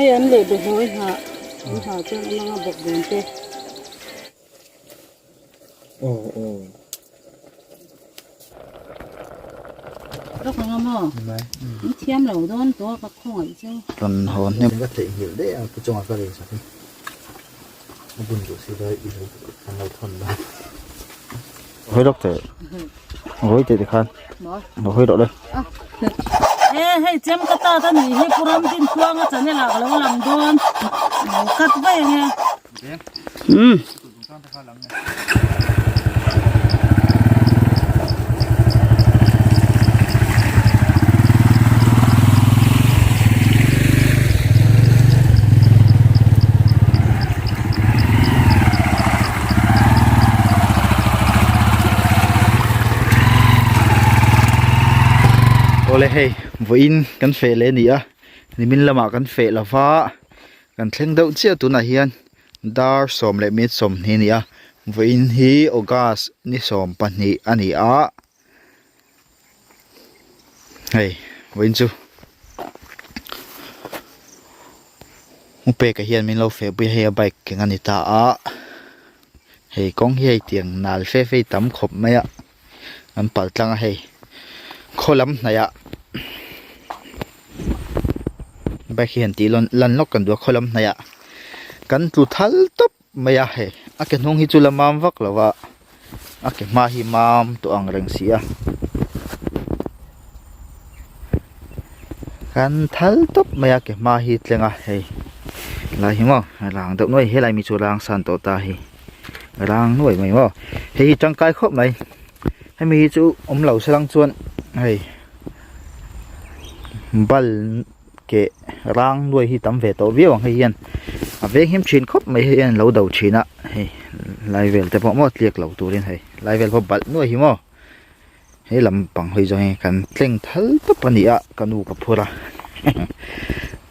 Mai an leh behlawi hnah an hnah chuan a langa bawk dawn te. Aw aw. Rawk anga maw? In thiam lo dawn tawh a ka khawngaih chu. Rawn haw hnem. Ka theihnghilh daih a pu chungah ka lei sak hi. A bun duh si lai i lo kan lo thawn dawn. Hawi lawk teh. Hawi teh tikhan. Hawi rawh le. E hei chem ka ta ta ni hi pu ram din tluanga channel ah ka lo lang dawn. Cut vai ange. Um. Awle hei vawiin kan feh leh a ni a nimin lamah kan feh lova kan thleng deuh chiah tunah hian Dar 12:20 a ni a, vawiin hi August ni 12 a ni a, hei vawiin chu u peka hian min lo feh pui a hei a bike keng a ni ta a, hei kawng hi hei tiang nal fe fe tam khawp mai a, an pal tlang a hei khaw lam hnaih ah bike hi han tih lan lawk kan duh a khaw lam hnaih ah kan tlu thal tawp mai a hei a ke hnung hi chu la mam vak lo va a ke hma hi mam tawh ang reng si a kan thal tawp mai a ke hma hi tleng a hei lai hi maw rang deuh nuai helai mi chu rang san tawh ta hi. Rang nuai mai maw hei hi tangkai khawp mai hemi hi chu awm lo se lang chuan hei bal keh rang nuai hi tam ve tawh viau ang hei hian a veng him thin khawp mai hei hian lo do thin a hei lai vel te pawh maw tliak lo turin hei lai vel pawh balh nuai hi maw he lampang hawi zawng hi kan tleng thal tawp a ni a ka nu ka phur a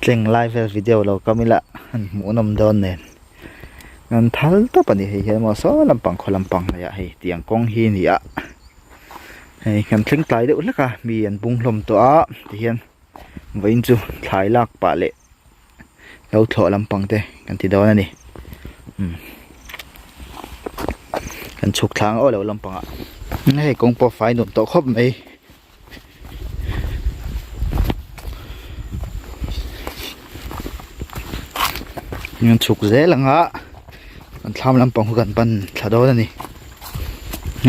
tleng lai vel video lo kam ila an hmuhnawm dawn nen an thal tawp a ni hei hian maw saw lampang khaw lampang hnuaiah hei tiang kawng hi a ni a hei kan thleng tlai deuh hlek a mi an bung hlawm tawh a tihian vawiin chu thlai lak pah leh lo thlawh lampang te kan ti dawn a ni umm kan chhuk thlang aw lo lampang ah hei kawng pawh fai nuam tawh khawp mai an chhuk zel ang a kan thlam lampang khu kan pan thla dawn a ni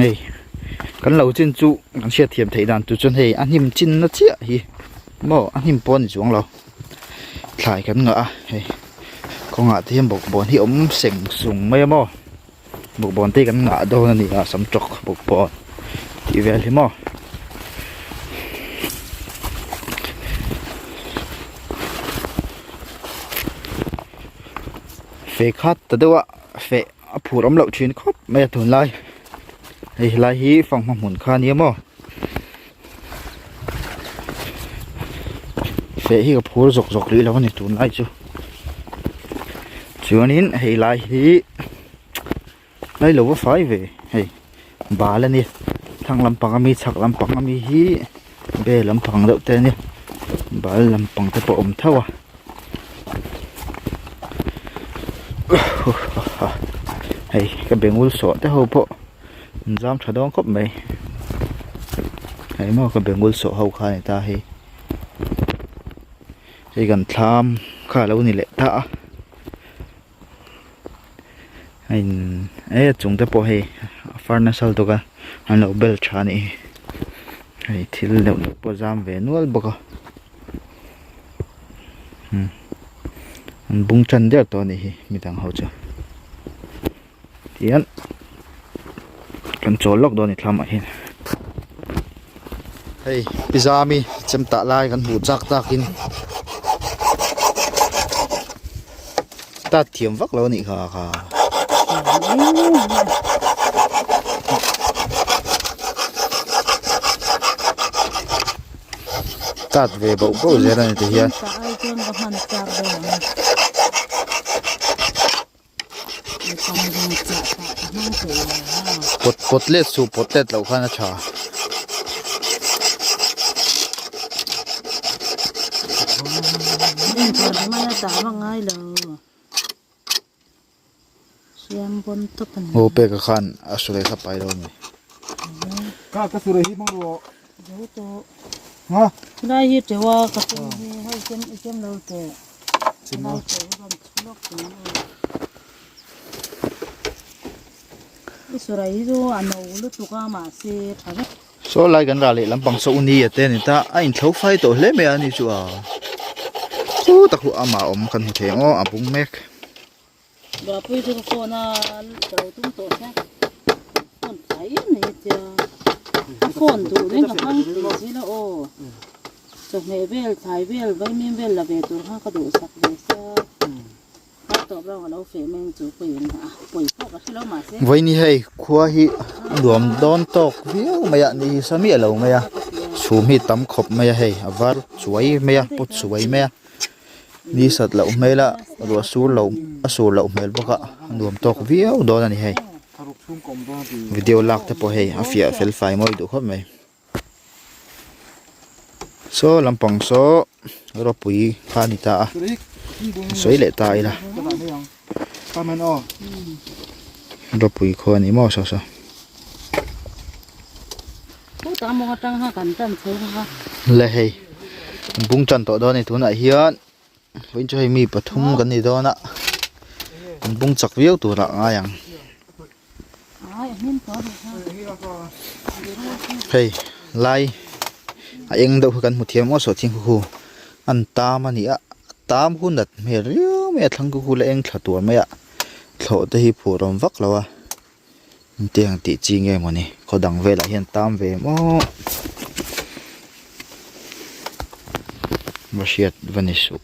hei kan lo chin chu kan hriatthiam theih dan tur chuan hei a hnim chin na chiah hi maw a hnim pawh a ni chuang lo. Thlai kan ngah a hei kawngah te hian bawkbawn hi awm seng sung mai a maw bawkbawn te hi kan ngah dawn a ni a sam tawk bawkbawn tih vel hi maw. Feh khat ta deuh a feh a phur awm loh thin khawp mai a tunlai hei helai hi fanghma hmun kha a nia maw. Feh hi ka phur zawk zawk rih lo a ni tunlai chu chuanin hei lai hi lai lo va fai ve hei bal a ni thlang lampang ami chhak lampang ami hi bel lampang deuh te a ni bal lampang te pawh a awm tho a hei ka bengul sawh te ho pawh. An zam tha dawn khawp mai hei maw ka bengul sawh ho kha a ni ta hei hei kan thlam kha a lo ni leh ta a a in e a chung te pawh hei a far nasa lutuk a an lo bel tha a nih hi hei thil deuh deuh pawh a zam ve nual bawk a umm an bung tan der tawh a nih hi midang ho chu. Tihian kan chawl lawk dawn a ni thlamah hian hei pi zami chem tah lai kan hmuh chak takin tat thiam vak lo a nih kha kha. Tat ve bauh bauh zel a ni tihian. Pawt pawt let suh pawt let loh khan a tha. Enthar hmana tah vak ngai lo. Siam bawn tawp a ni. Aw peka khan a surai kha pai lo a ni. Ka ka surai hi hmang rawh. Zo tawh. Ha? Lai hi teuh a ka tum hi hei chem i chem lo teh. Chem lo. Lai teuh rawn chhu lawk teh ang aw. I surai hi chu a no lutuk a mahse tha vek. Saw lai kan rah leh lampang saw u ni a te a ni ta a inthlo fai tawh hle mai a ni chu a khu tak hu amah awm kan hmu thei ang aw a bung mek. Bapui chu ka phone a ka lo tum tawh sia phone tlai em nei a tia a phone duh reng ka hmang thei si la aw chawhmeh vel thlai vel vaimim vel la ve tur kha ka duhsak ve sia. Vawiin hei khua hi a nuam dawn tawk viau mai a ni hi sa miah lo mai a chhum hi tam khawp mai a hei a var chuai mai a pawt chuai mai a ni sat loh hmel a ruah sur loh a sur loh hmel bawk a a nuam tawk viau dawn a ni hei video lak te pawh hei a fiah fel fai mawi duh khawp mai. Saw lampang saw ropui kha a ni ta a sawi leh ta ila ropui khaw a ni maw saw saw. Le hei bung tan tawh dawn a ni tunah hian vawiin chu hei mi pathum kan ni dawn a an bung chak viau turah a ngai ang. Hei lai a eng deuh hi kan hmu thiam ngawt saw thing khu an tam a ni a tam hun nat hmel riau mai a thlang khu khu la eng thla tur mai a thlawh te hi phur awm vak lo a engtiang tih chi nge mawni khaw dang velah hian tam ve maw va hriat va ni suh.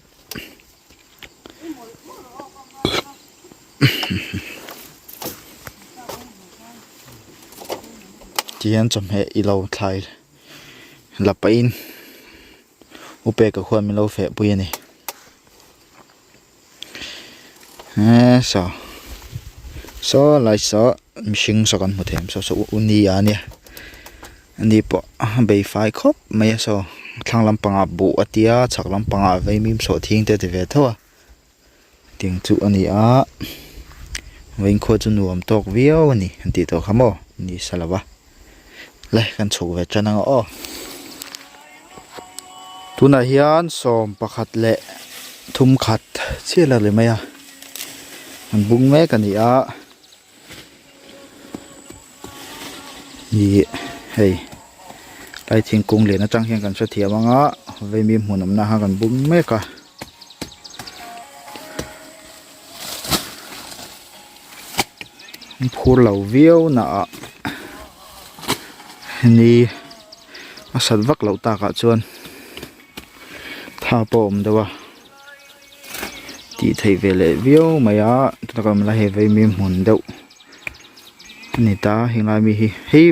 Tihian chawhmeh i lo thlai la pahin u peka khuan min lo feh pui a ni eee saw saw lai saw mihring saw kan hmu thei ang saw saw u ni a nia ani pawh a bei fai khawp mai a saw thlang lampangah buh a tia chhak lampangah vaimim sawhthing te a ti ve tho a. Tiang chu a ni a vawiin khua chu nuam tawk viau a ni an tih tawh kha maw ni sa lo va le kan chhuk ve tan ang aw tunah hian sawm pakhat leh thum khat chiah la ri mai a an bung mek a ni a ih hei lai thingkung lian atang hian kan hrethiam ang a vaimim hmun awmna kha kan bung mek a. Phur lo viau na ah ni a sat vak loh takah chuan tha pawh a awm deuh a tih theih ve leh viau mai a chutah kan awm lai hei vaimim hmun deuh a ni ta henglai mi hi hei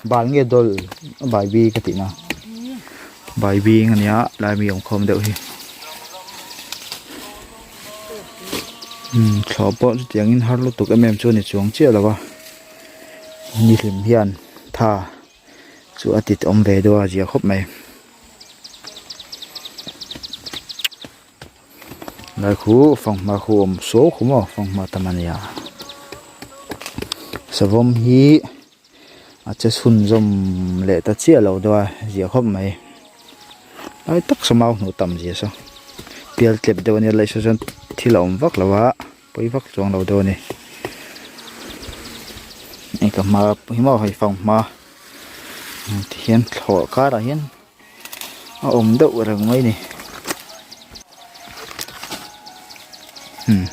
bal nge dawl a bai bik a tihna bai bing a nia lai mi awm khawm deuh hi umm thlawh pawh chutiang in har lutuk em em chu a ni chuang chiah lo a ni hlim hian tha chu a tit awm ve deuh a zia khawp mai. Lai khu fanghma khu awm suau khu maw fanghma tam a nia savawm hi a che chhun zawm leh ta chiah lo deuh a zia khawp mai lai tak saw mau hnuh tam zia saw pial tlep deuh a nia laih saw chuan thil a awm vak lo a pawi vak chuang lo deuh a ni hei ka hma hi maw hei fanghma tihian thlawh karah hian. a awm deuh reng mai ni umm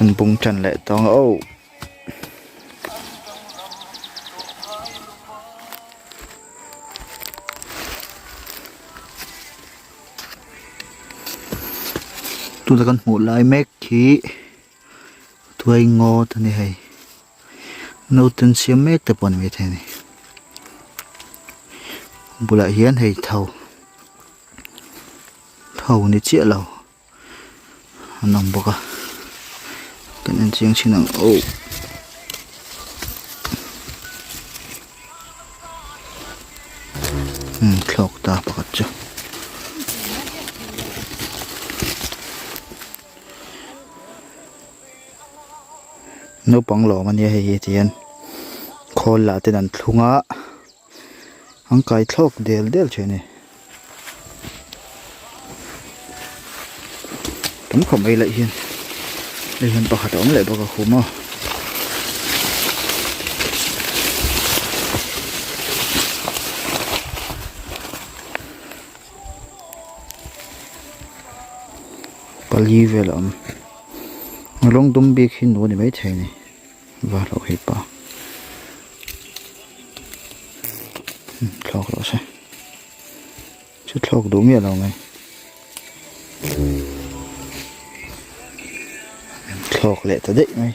an bung tan leh tawng a aw tuna kan hmuh lai mek hi tuai ngawt a ni hei. Note an siam mek te pawh a ni maithei a ni bulah hian hei tho tho ni chiah lo an awm bawk a kan en chiang thin ang aw. Umm thlawk ta pakhat chu. Naupang lawm ania hei hi tihian khawl lah ten an thlung a an kai thlawk del del thin a ni. Tam khawp mai laih hian hei hian pakhat a awm leh bawk a khum a. Pali vel a awm rawng dum bik hi nu a ni maithei a ni va hlauh hi pa thlawk rawh se chu thlawk duh miah lo mai thlawk leh ta daih mai.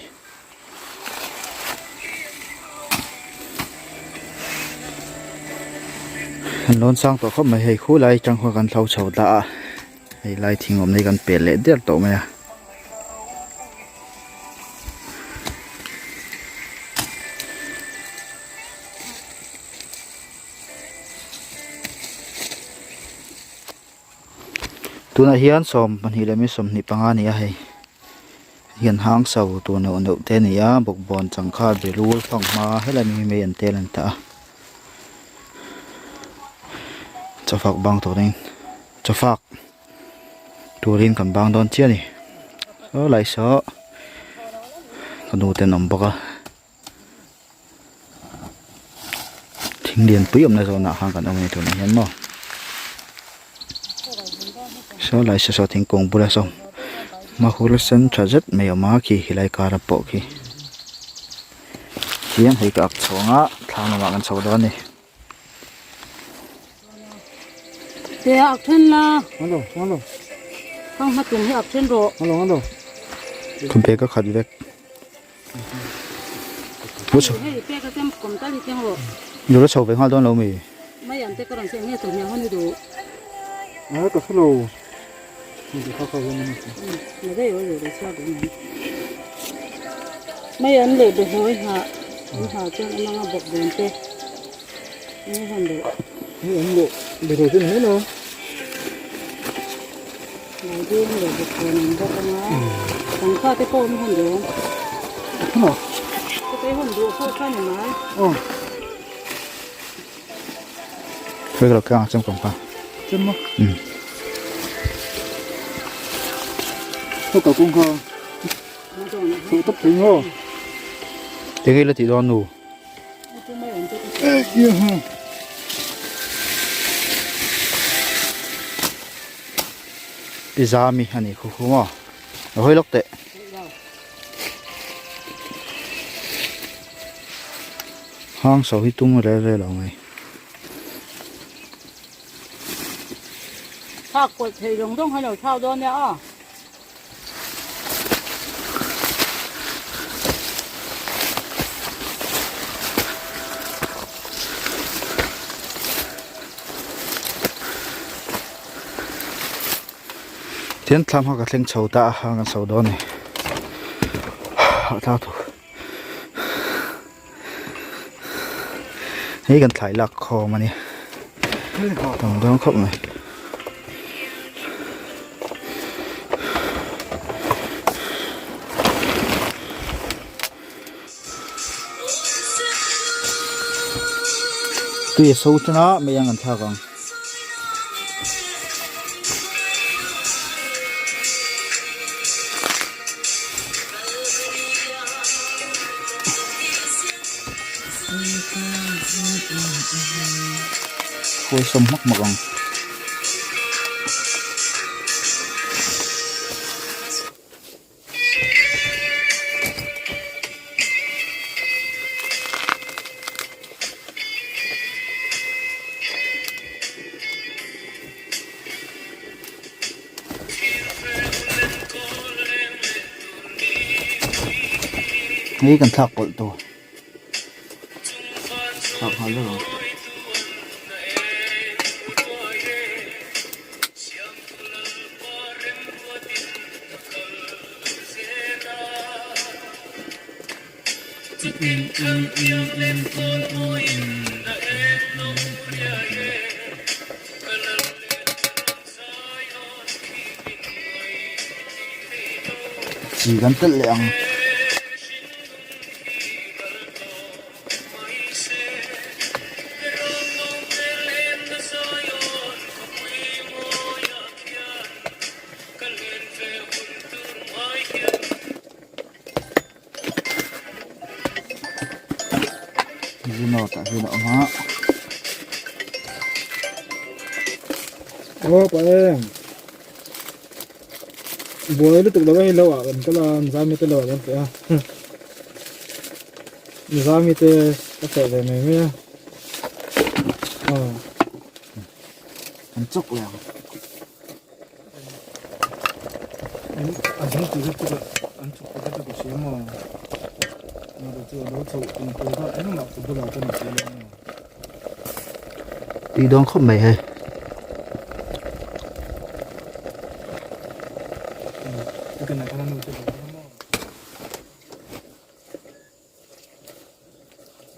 An lawn sang tawh khawp mai hei khulai atang khuan kan hlo chho ta a hei lai thing awmna hi kan pel leh der tawh mai a. Tunah hian 22 leh mi 25 a ni a hei. Hian hang so tur neuh neuh te a ni a bawkbawn changkha berul fanghma helai mi mai an tel an tah a chawfak bang turin chawfak turin kan bang dawn chiah a ni saw lai saw ka nu te an awm bawk a thing lian pui awmna zawnah khan kan awm a ni tunah hian maw saw lai saw saw thingkung bula saw mahur sen tha zet mai a awm a khi helai kara pawh khi hian hei ka ak chhawng a thlang lamah kan chho dawn a ni. Te ak then la. Hang hma tum hi ak then rawh. Ka bag a khat vek. Pu chho. Hei pek a chem kawm tal hi keng rawh. Dul a chho ve nghal dawn lo mi? Mai an te ka rawn seh nge chawhmeh hawn i duh. A ka hre lo. Kha kha hian ani. Na dei oi le chhuak duh mai. Mai an leh be hlawi ha. An ha chuan a manga bawk dawn te. Nge hawn duh. Ni an leh be hlawi chu ni mai lo. Ding leh bawk dawn an bawk anga pangkha te pawh an hawn duh Maw? Ka tei hawn duh pawh kha ni mai. Aw. Hei ka lo keng ang chem kawng kha. Chem maw? Um. Hei ka kawng kha. Chho tawp thei maw? Enge i la tih dawn nu? Pi Zami a nih khu khu maw a hawi lawk teh hang so hi tum rel rel lo mai. Thak pawlh thei zawng zawng hi lo thau dawn nia aw. Tian thlam kha ka thleng chho ta a hang an chho dawn a ni hahthlak thu hei kan thlai lak khawm a nia tam dawn khawp mai. Tui a so tan a mei ang an thlak ang. Khawi sawm hmak hmak ang. Hei kan thlak pawlh tur thlak nghal vek ang. Chi kan telh leh ang. Zino tah hian a awm a. Aw pa em. Buai lutuk lo hei lo ah kan kal a Nizami te lo ah kan feh a. Nizami te ka feh ve mai mai a. Aw. Kan chawk leh ang. A zing tih kha chu an chhuk tih kha chu ka hria maw amaherawh chu a lo chhoh tum tur kha engmah ka bulah chuan a sawi lo maw. Tui dawn khawp mai hei.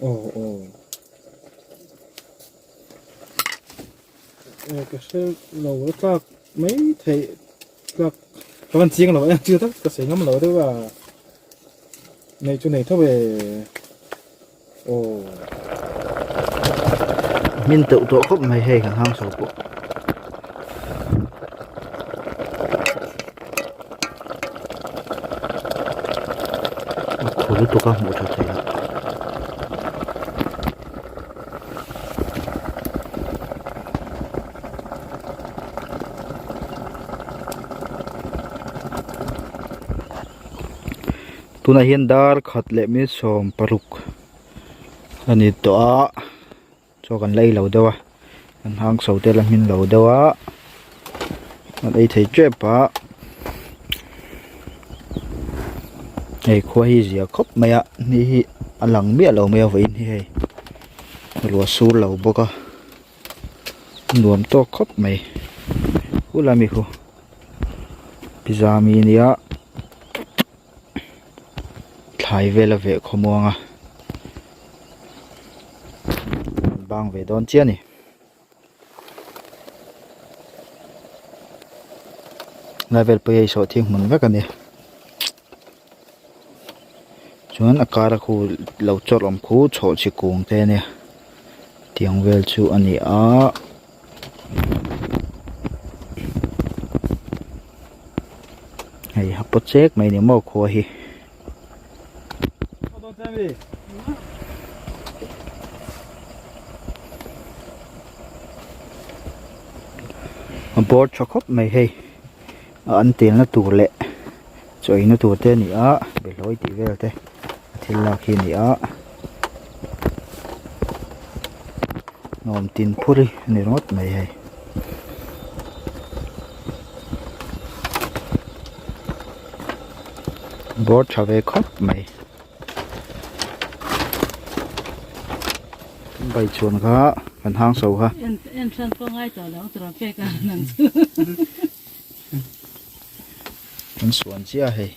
Aw aw. Ka hre lo a tlak mai theih tlak ka van chiang lo a chu tak ka sawi ngam lo deuh a neih chu nei tho e aw. Hmin teuh tawh khawp mai hei kan hang chho pawh. A khu lutuk a hmuh tha theih a. Tunah hian dar khat leh minute 16 a ni tawh a chaw kan la ei lo deuh a kan hang chho te la hmin lo deuh a kan ei thei tep a hei khua hi zia khawp mai a ni hi a lang miah lo mai a vawiin hi hei ruah sur lo bawk a nuam tawk khawp mai hula mi khu pizza mi nia thlai vel a veh khawmuang a bang ve dawn chiah a ni. Lai vel pawh hi hei sawh thing hmun vek a ni chuan a kar a khu lo chawrh awm khu chhawhchhi kung te a nia tiang vel chu a ni a. Hei a paw chek mai ni maw khua hi. A bawr tha khawp mai hei a an telna tur leh chaw eina tur te a ni a behlawi tih vel te thil lak hi a ni a nuam tin phur hi a ni ringawt mai hei. Bawr tha ve khawp mai. Bai chhuan kha kan hang so kha. En en hran pawh ngai tawh lo tur pek a nang chu. Kan suan chiah hei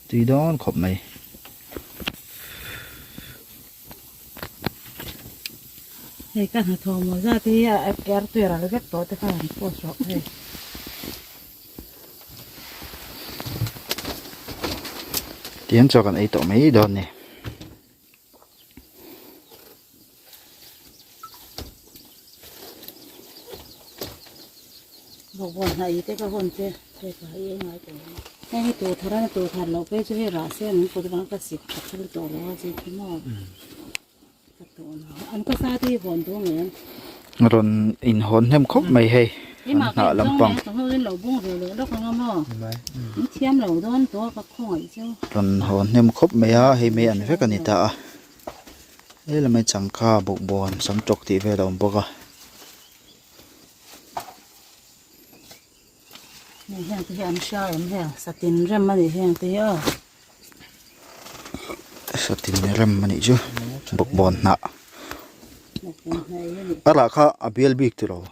tui dawn khawp mai. Hei ka hnathawh maw zat hi a er tui ral vek tawh te kha han post rawh hei. Tihian chaw kan ei tawh mai dawn ni. Bawkbawn hna i te ka hawn che hei ka i ngai tawh lo. Hei hi tur thar a ni tur thar loh phei chu hei rah se an kut vang ka sik tha thul tawh lo a zik hi maw. Ka tawh lo. An ka sa te hi hawn duh ngei ang. Rawn inhawn hnem khawp mai hei an hnah lampang. Rawn hawn hnem khawp mai a hei mai an vek a ni ta a. He lamah changkha bawkbawn sam tawk tih vel a awm bawk a. Heng te hi an hria em heng satin rem a nih heng te hi aw. Satin rem a nih chu bawkbawn hnah. Bawkbawn hnah hi a ni. A rah kha a bial bik tiraw?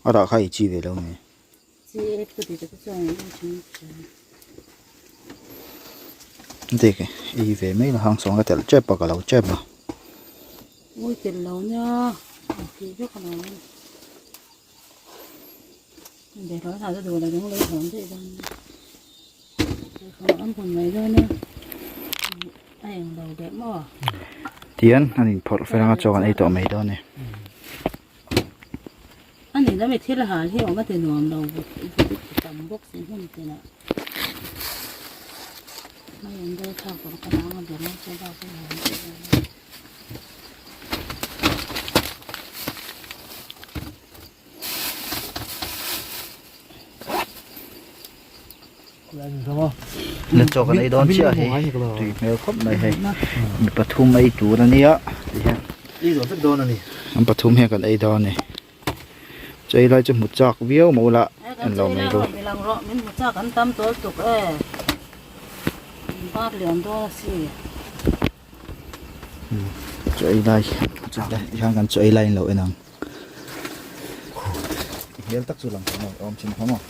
A rah kha i chi ve lo nge? Chi e ka ti te chuan i chi chi. Dik i ve mai la hang sawng ka telh tep a ka lo tep a. Ui telh lo nia ti vek lo. Be rawh hna chu duh lo ding lei hawn daih dawn nia. An hawn mai dawn a a eng lo deuh maw. Tihian an inphawrh fel anga chaw kan ei tawh mai dawn a ni. A nih lami thil hal hi awm a ti nuam lo vut vut tam bawk si hmun tinah. Mai an dal thlak tur ka dang a ber a chu bak hi a hawn daih dawn a. La chaw kan ei dawn chiah hei tui hmel khawp mai hei mi pathum ei tur a nia tihian an pathum hian kan ei dawn a ni chaw ei lai chu hmu chak viau mah ula en lo mai ru. Chaw ei lai tihian kan chaw ei lai in lo en ang hmel tak chu lang thei maw awm chin kha maw.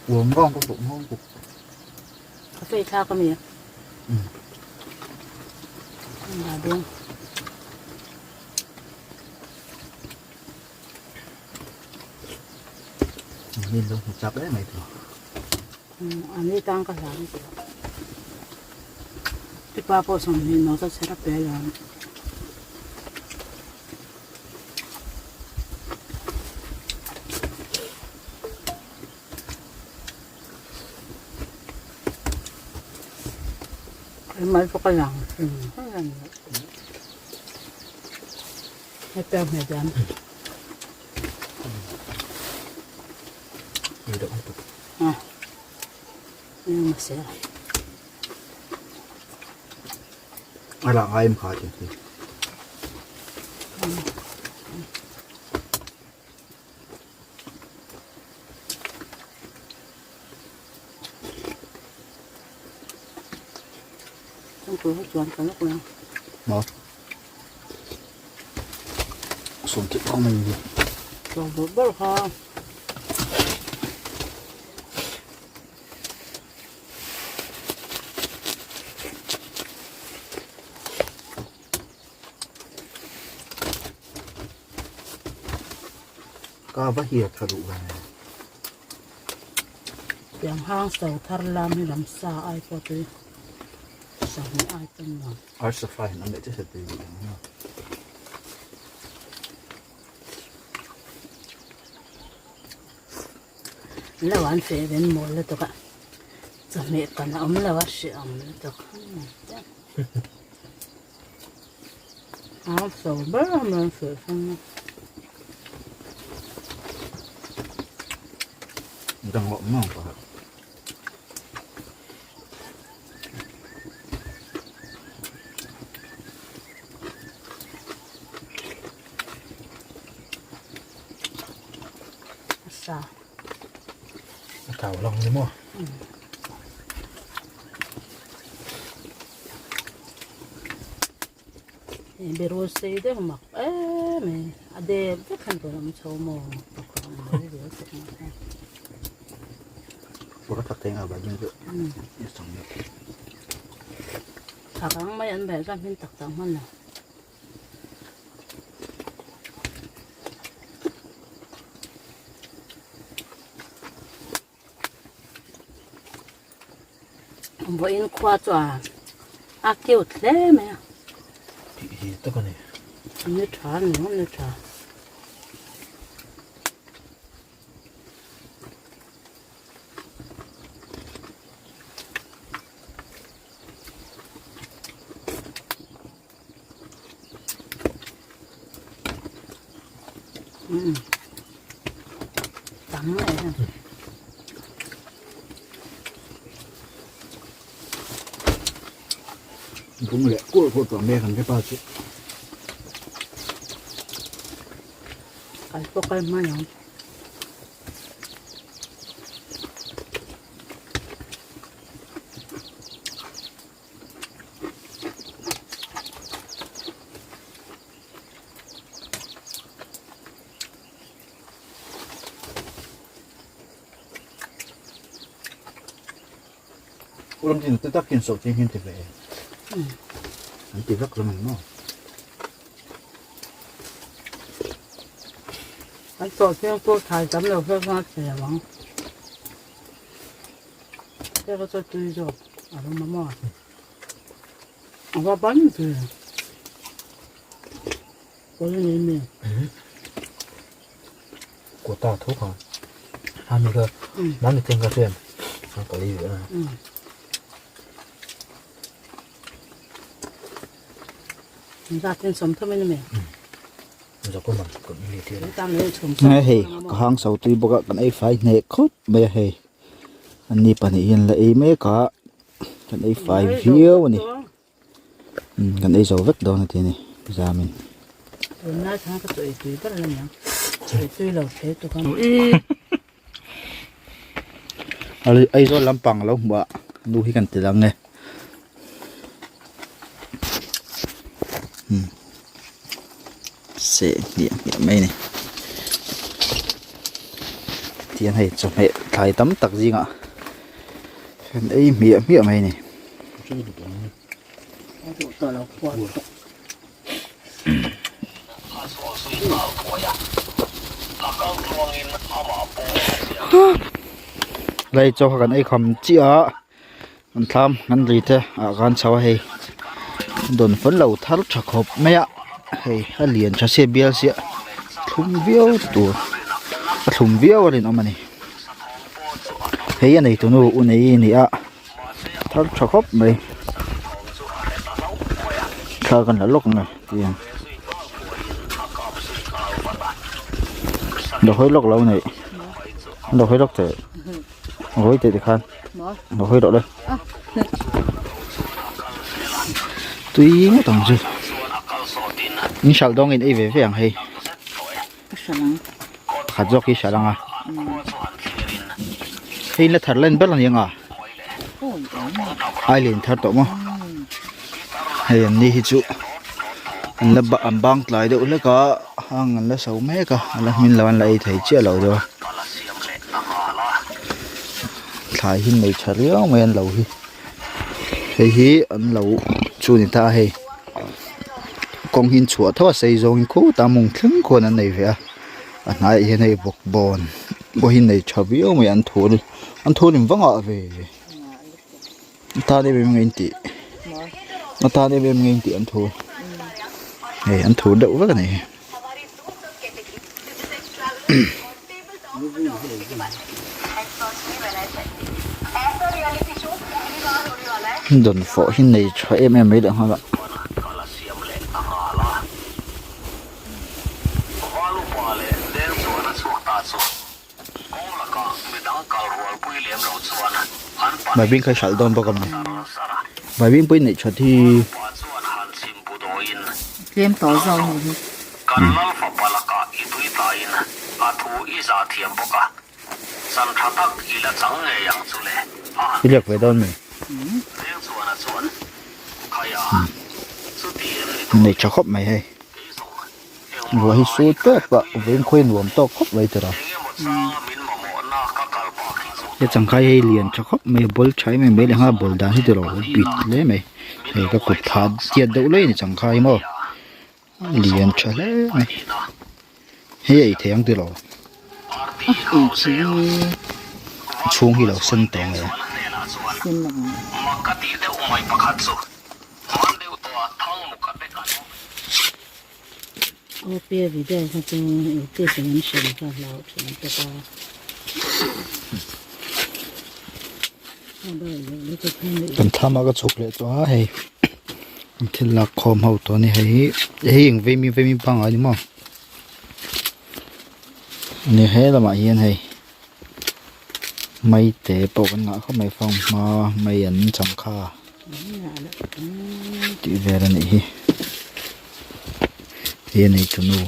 Uam vang ka fuh nghawng kuk. Ka fei thlak a mi. Min lo hmu chak em mai tu. An ni tang ka hlan ti. I pa pawh sawmhnih no ta chher a pe lo ang. Mai pawh ka lang hrim hrim. Hetiang hmel hian. A lah ngai em kha tih hi. Maw. Sawm tih pawh mai ni. Sawm ber ber kha. Ka va hiat tha duh ve. Tiang hang so thar lam hi lam sa ai pawh tui sahni ai pawn nuam. Arsa fry an leh che se tui duh ang maw. Lo an feh ven mawl lutuk a, chawhmeh kan a awm lo a hrehawm lutuk. A so ber a mai feh fang a. Dang awm mang pa. Sa. A thau lang ni maw? Berul sei deuh mak em mai a dep vek khan rawn awm chho maw thak ang mai an bel chuan hmin tak tak hman lo. Vawiin khua chu a a cute hle mai a. Tih hi tak a ni. Ni tha a ni ni tha. Tam mai a. Bung leh kur kur tawh mek an vepa chu. Kal pawh kal hma ang. Ulam tin te takin so ching hin ti ve. An ti vak lam maw. An tawh chiang pawh thai tam lo hlauh hma thei lo ang. Hei ka chaw tui zawk a rum a maw a va ban ve kawl nei mi Kota tho kha a mi ka mani teng ka hriat a ka lei ve a. Za ten sawm thum in mi. Hei ka hang so tui bawk a kan ei fai hneh khawp mai a hei an ni pahnih hian la ei mek a kan ei fai viau a ni kan ei zo vek dawn a ti a ni zamin. Aizawl lampang lo hmuh ah nu hi kan ti lang e. Seh hmiah hmiah mai a ni. Tiang hei chawhmeh thlai tam tak zingah kan ei hmiah hmiah mai a ni. Lai chaw kha kan ei kham chiah a an thlam an lui te ah khan chho a hei dawn fel lo thar tha khawp mai a hei a lian tha sia bial sia thlum viau tur a thlum viau a rinawm a ni hei a nei tunu u nei a ni a. Thar tha khawp mai thla kan la lawk ang e tiang lo hawi lawk lo nei lo hawi lawk teh lo hawi teh tikhan lo hawi rawh le tui ngawt ang chu in hralh dawng in ei ve ve ang hei. Pakhat zawk hi hralh ang a hei la thar len ber a ni ang a ai len thar tawh maw hei an ni hi chu an la an bang tlai deuh hlek a hang an la so mek a a la hmin lo an la ei thei chiah lo deuh a thlai hi nei tha riau mai an lo hi hei hi an lo chu a ni ta a hei. Kawng hi an chhuah tho a sei zawngin khutah mawng thleng khuan an nei ve a a hnaiah hian hei bawkbawn pawh hi nei tha viau mai an thur an thur in va ngah ve a tan em em nge in tih a tan em em nge in tih an thur hei an thur deuh vek a ni. Dawnfawh hi nei tha em em mai leh nghal a. Baibing kha i hralh dawn bawk a ni. Baibing pawh i neih that hi. Tlem tawh zawk a nih hi. I lek ve dawn mi? Nei tha khawp mai hei. Ruah hi sur tep a veng khawi nuam tawk khawp mai tur a he changkai hei lian tha khawp mai a bawl tha em em mai leh nghal a bawl dan hi tiraw a bit hle mai hei ka kut phah tiat deuh lai a ni changkai hi maw a lian tha hle mai hei a ei thei ang tiraw a chhung hi lo sen tawh ang e. Kan thlam a ka chhuk leh tawh a hei an thil lak khawm ho tawh a ni hei hi hei eng vei vei pangngai a ni maw ni he lamah hian hei mai te pawh kan ngah khawp mai fanghma mai an changkha. Tih vel a nih hi hei a nei tunu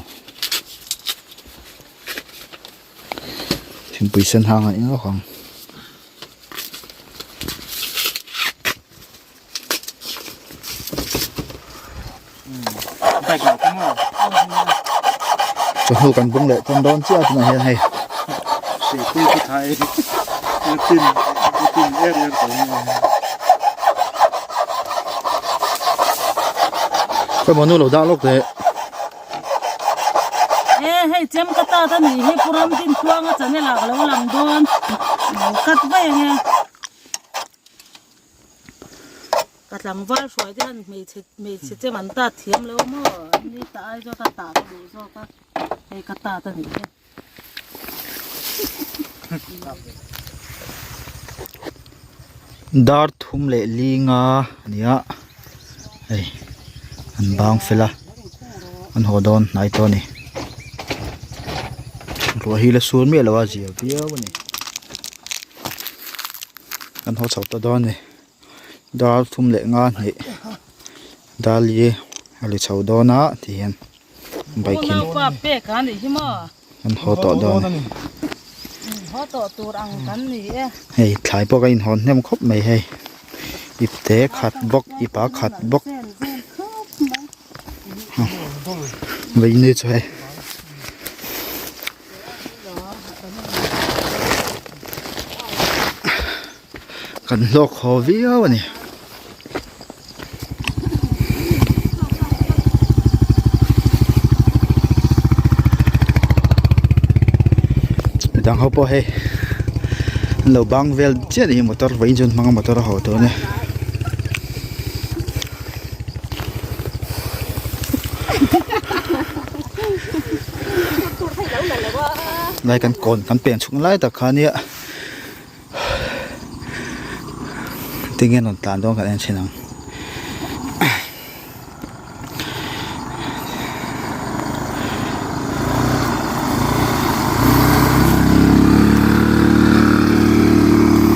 thingpui sen hang a eng lawk ang. Chawhnu kan bung leh tan dawn chiah tunah hian hei. Ka monu lo dah lawk teh. E hei chem ka ta ta ni hi Puram din tluanga channel ah ka lo lang dawn cut vai ange. Ka tlangval hruai te hian hmeichhe hmeichhe chem an tat thiam lo maw an ni ta ai zawt a tah ka duh zawk a hei ka tat a nih hi. Dar thum leh linga a ni a hei an bang fel a an haw dawn hnai tawh a ni. Ruah hi la sur miah lo a zia viau a ni. Kan haw chho ta dawn a ni. Dar thum leh nga hnih dar li a li chho dawn a ti hian bike in kan haw tawh dawn a ni. Hei thlai pawh ka inhawn hnem khawp mai hei ipte khat bawk ipa khat bawk Vaini chu hei. Kan hlawk haw viau a ni. Midang ho pawh hei an lo bang vel chiah a ni motor vawiin chuan hmang a motor a haw dawn e. Lai kan kawn kan peng chhung lai tak kha nia tinge rawn tlan dawn kan en thin ang.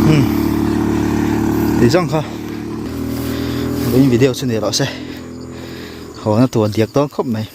Hmm. Ti zawng kha vawiin video chu ni rawh se haw na tur diak dawn khawp mai.